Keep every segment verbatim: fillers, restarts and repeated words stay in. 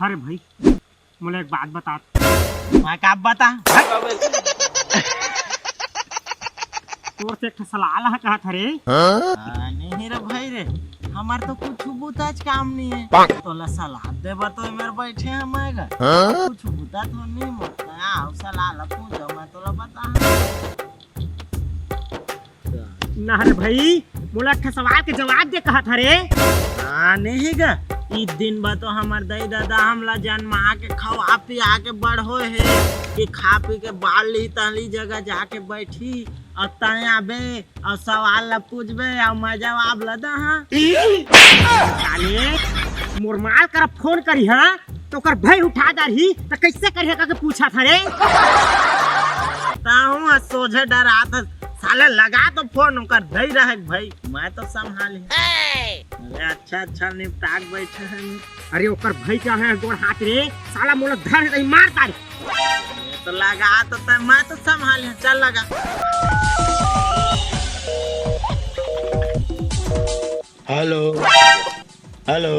अरे भाई, मोला एक बात बता। मैं का बता? तोर से एक ठो सलाह ला कहत हरे। हाँ, नहीं रे भाई रे, हमार तो कुछ बुताच काम नहीं है। तोला सलाह देबा तो मेरे बैठे हैं मैं गा। कुछ बुता तो नहीं मोर। हाँ, सलाह ला पूछो, मैं तोला बता। ना रे भाई, मोला एक ठो सवाल के जवाब दे कहत हरे। हाँ, नहीं गा। ई दिन बा तो हमर दाई ददा हमला जन्मा के खवा पिया के बड़ होए हे कि खा पी के बाल ली तली जगह जाके बैठी और तय आबे और सवाल ला पूछबे और मैं जवाब ला दहा। साले, मोर माल कर फोन करी हा तो ओकर भाई उठा डारही तो कैसे करिहा करके पूछा था रे। ताहू हा सोझे डरात हा। साले लगा तो फोन ओकर दई रहे भाई, मैं तो संभाली। अरे अच्छा अच्छा निपटाक बैठे हैं। अरे ओकर भाई का है गोड़ हाथ रे, साला मोला धर के मार डारी। ये तो लगा तो तय, मैं तो संभाली, चल लगा। Hello, hello.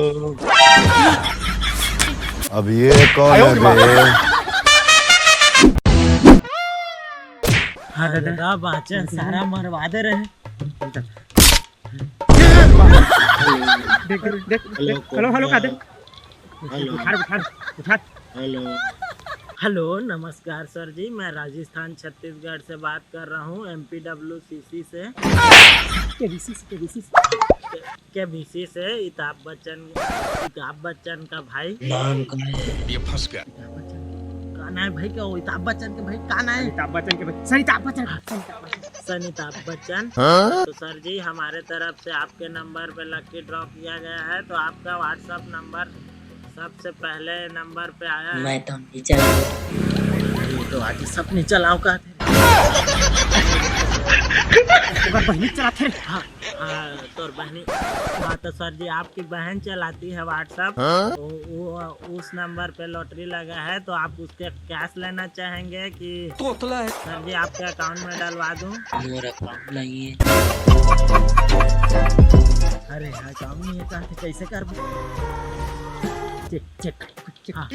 अब ये कौन है बे? हाँ दादा, बाचन सारा मरवा दे रहे। देख, देख, देख, हेलो, हेलो, हेलो, का दे? हेलो। उठा, उठा, उठा। हेलो। हेलो, नमस्कार सर जी, मैं राजस्थान छत्तीसगढ़ से बात कर रहा हूँ, एमपीडब्ल्यूसीसी से। केबीसी से, केबीसी से। केबीसी से अमिताभ बच्चन, अमिताभ बच्चन का भाई। नाम का है? ये फंस गया। अमिताभ बच्चन का नाम है भाई, क्या वो अमिताभ बच्चन के भाई का नाम है? अमिताभ बच्चन के भाई, सनीताभ बच्चन, सनीताभ बच्चन। सनीताभ बच्चन। हाँ? तो सर जी, हमारे तरफ से आपके नंबर पे लकी ड्रॉ किया गया है, तो आपका व्हाट्सएप नंबर सबसे पहले नंबर पे आया है। मैं तो नहीं चलाऊँ। ये तो आज सब नहीं चलाओ का। ओकर बहिनी चलाथे। हाँ, हाँ, तोर बहिनी। हाँ, तो सर जी, आपकी बहन चलाती है व्हाट्सएप। हाँ? वो, वो, उस नंबर पे लॉटरी लगा है, तो आप उसके कैश लेना चाहेंगे कि तोतला है। सर जी, आपके अकाउंट में डलवा दूं? मोर अकाउंट नहीं है। अरे, अकाउंट नहीं है, कहाँ से, कैसे कर? Check, check, check. हाँ,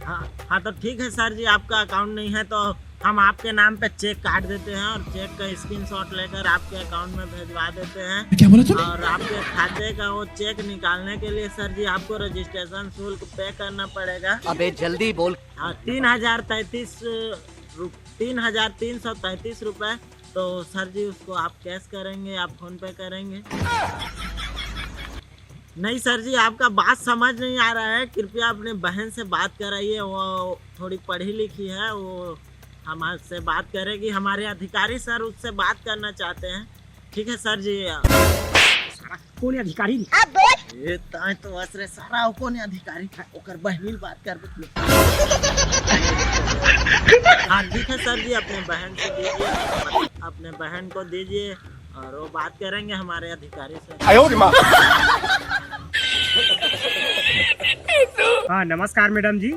हाँ, हाँ, तो ठीक है सर जी, आपका अकाउंट नहीं है तो हम आपके नाम पे चेक काट देते हैं और चेक का स्क्रीनशॉट लेकर आपके अकाउंट में भेजवा देते हैं। क्या बोला तूने? और आपके खाते का वो चेक निकालने के लिए सर जी, आपको रजिस्ट्रेशन शुल्क पे करना पड़ेगा। अबे जल्दी बोल। हाँ, तीन हजार तैंतीस रु-, तीन हजार तीन सौ तैंतीस रुपए। तो सर जी, उसको आप कैश करेंगे, आप फोन पे करेंगे? नहीं सर जी, आपका बात समझ नहीं आ रहा है, कृपया अपने बहन से बात कराइए, वो थोड़ी पढ़ी लिखी है, वो हमसे बात करेगी, हमारे अधिकारी सर उससे बात करना चाहते हैं। ठीक है सर जी। सारा कौन अधिकारी? ये ताय तो असरे सारा कौन अधिकारी है, ओकर बहनी बात कर। हाँ ठीक है सर जी, अपने बहन से दीजिए, अपने बहन को दीजिए और वो बात करेंगे हमारे अधिकारी से। आयो रे माँ। हाँ, नमस्कार मैडम जी,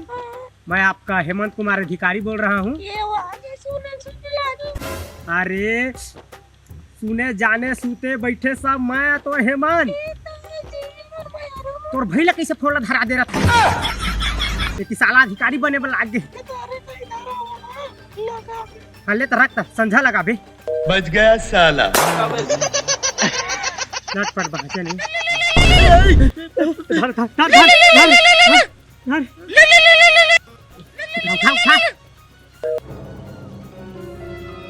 मैं आपका हेमंत कुमार अधिकारी बोल रहा हूँ। ये वो आगे सुने, सुने लागे। अरे सुने जाने सूते बैठे सब, मैं तो हेमंत। ये तो है जी, और मैं हूँ। तोर भैया कैसे फोन ला धरा दे रहा था? ये कि साला अधिकारी बने बर लाग गे। ये तो अरे नहीं धरा हुआ है, लगा। हाँ, ले तो रख, संझा लगा बे। बच गया साला। नट पट बाजे नहीं। धर, धर, धर, धर, धर, धर। उठा, उठा, उठा।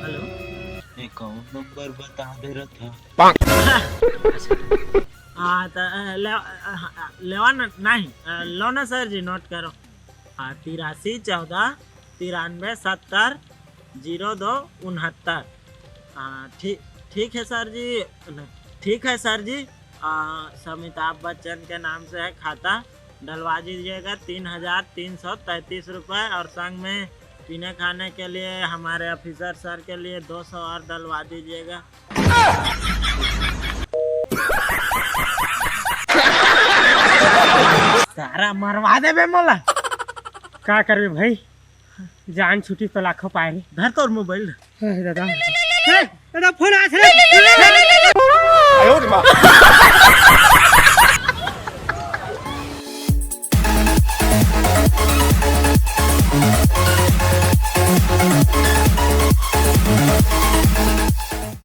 हेलो। अकाउंट नंबर बता दे रहा था। हाँ, तो, अ, ले, अ, लेवा न, नहीं, अ, लो ना सर जी, नोट करो। हाँ, तिरासी चौदह तिरानवे सत्तर जीरो दो उनहत्तर। हाँ, ठीक, ठीक है सर जी, ठीक है सर जी। आ, अमिताभ बच्चन के नाम से है खाता, डलवा दीजिएगा। तीन हजार तीन सौ तैंतीस रुपये और संग में पीने खाने के लिए हमारे ऑफिसर सर के लिए दो सौ और डलवा दीजिएगा। सारा मरवा देबे मोला। का करबे भाई, जान छुटी तो लाखों पाए रे। धर तोर मोबाइल। अरे दादा, ए, दादा फोन आथे रे।